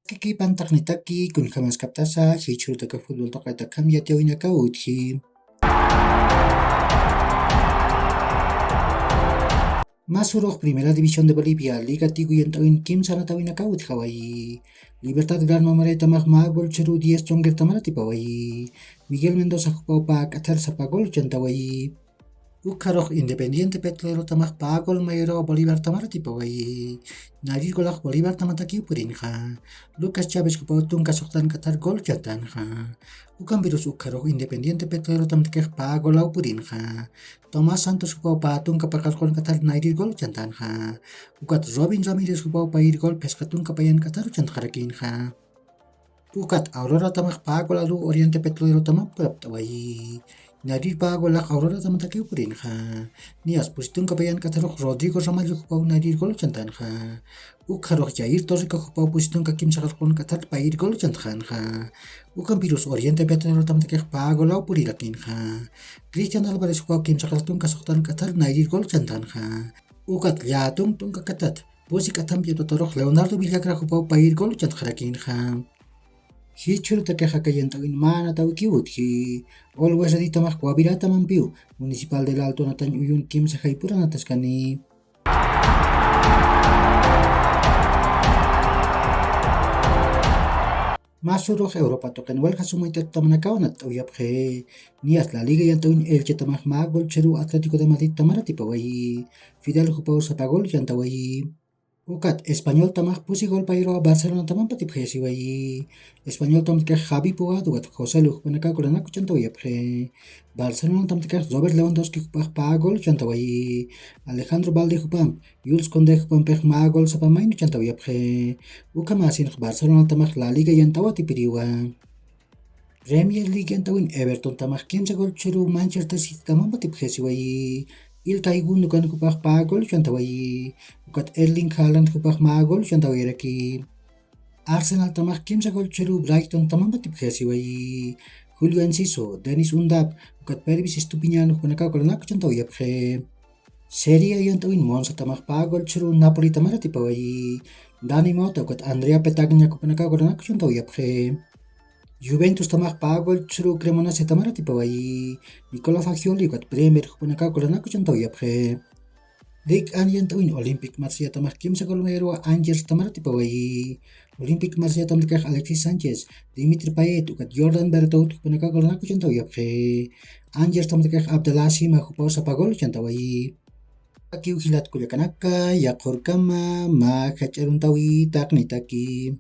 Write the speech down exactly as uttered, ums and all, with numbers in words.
Kiki pantaqnitaki, kunjamaskaptasa jichhurutaka futbol taqaytakam yatiyawinaka utji. Masurux Primera División de Bolivia, Liga Tigo yant'awin kimsa anatawinaka utjawayi. Libertad Gran Mamaretamax mä gol churu diez chongertamar atipawayi. Miguel Mendoza jupaw pä k'athar sapa gol chantawayi. Ukharux Independiente Petrolero tamax pä gol mayro Bolívar tamar atipawayi. Nayrir golax Bolívar tamatakiw purinxa. Lucas Chávez jupaw tunka suxtan k'athar gol chantanxa. Ukampirus ukharux Independiente Petrolero tamatakix pä golaw purinxa. Tomás Santos jupaw pä tunka paqallqun k'athar nayrir gol chantanxa. Ukat Robin Ramírez jupaw payir gol phisqa tunka payan k'atharu chantxarakinxa. Ukat Aurora tamax pä gol alu Oriente Petrolero tamam purapt'awayi. Nayrir pä golax Aurora tamatakiw purinxa. Niyas pusi tunka payan k'atharux Rodrigo Ramallo jupaw nayrir gol chantanxa. Ukharux Jair Torrico jupaw pusi tunka kimsa qallqun k'athar payir gol chantxanxa. Ukampirus Oriente Petrolero tamatakix pä golaw purirakinxa. Cristian Álvarez jupaw kimsa qallqun tunka suxtan k'athar nayrir gol chantanxa. Ukat llätun tunka k'athat pusi k'athampi yatwatarux Leonardo Villagra jupaw payir gol chantxarakinxa. Jichhurutakax aka yant'awin mä anatawikiw utji. Always Reditamax Guavirata mampiw, Municipal del Alto anatañ uyun kimsa jaypur anataskani. Masurux Europa tuqin walja sumaytat tamanakaw anatt'awiyapxi. Niyas La Liga yant'awin Elchetamax mä gol churu Atlético de Madrid tamar atipawayi. Fidel jupaw sapa gol chantawayi. Ukat Español tamax pusi gol payruwa Barcelona tamampa atipxayasiwayi. Español tamatakix Javi Puado ukat José Lu jupanakaw kulanaku chantawayapxi. Barcelona tamatakix Robert Lewandowski jupax pä gol chantawayi. Alejandro Balde jupamp, Jules Koundé jupampix mä gol sapa maynu chantawayapxi. Ukhamäsinx Barcelona tamax La Liga yant'aw atipiriwa. Premier League yant'awin Everton tamax kimsa gol churu Manchester City tamampa atipxayasiwayi. Ilkay Gundogan jupax pä gol chantawayi. Ukat Erling Haaland jupax mä gol chantawayaraki. Arsenal tamax kimsa gol churu Brighton tamampa atipxayasiwayi. Julio Enciso, Denis Undab, ukat Pervis Estupiñán jupanakaw kulanaku chantawayapxi. Serie A yant'awin Monza tamax pä gol churu Napoli tamar atipawayi. Dani Mota ukat Andrea Petagna jupanakaw kulanaku chantawayapxi. Juventus tamax pä gol churu Cremonese tamar atipawayi. Nicola Fagioli ukat Bremer jupanakaw kulanaku chantawayapxi. Ligue A yant'awin Olympique Marsella tamax kimsa gol mayruwa Angers tamar atipawayi. Olympique Marsella tamatakix Alexis Sánchez, Dimitri Payet ukat Jordan Bertaud jupanakaw kulanaku chantawayapxi. Angers tamatakix Abdallah Sima jupaw sapa gol chantawayi. Akiw jilat kullakanaka, yaqhurkama mä jach'aruntawi taqnitaki.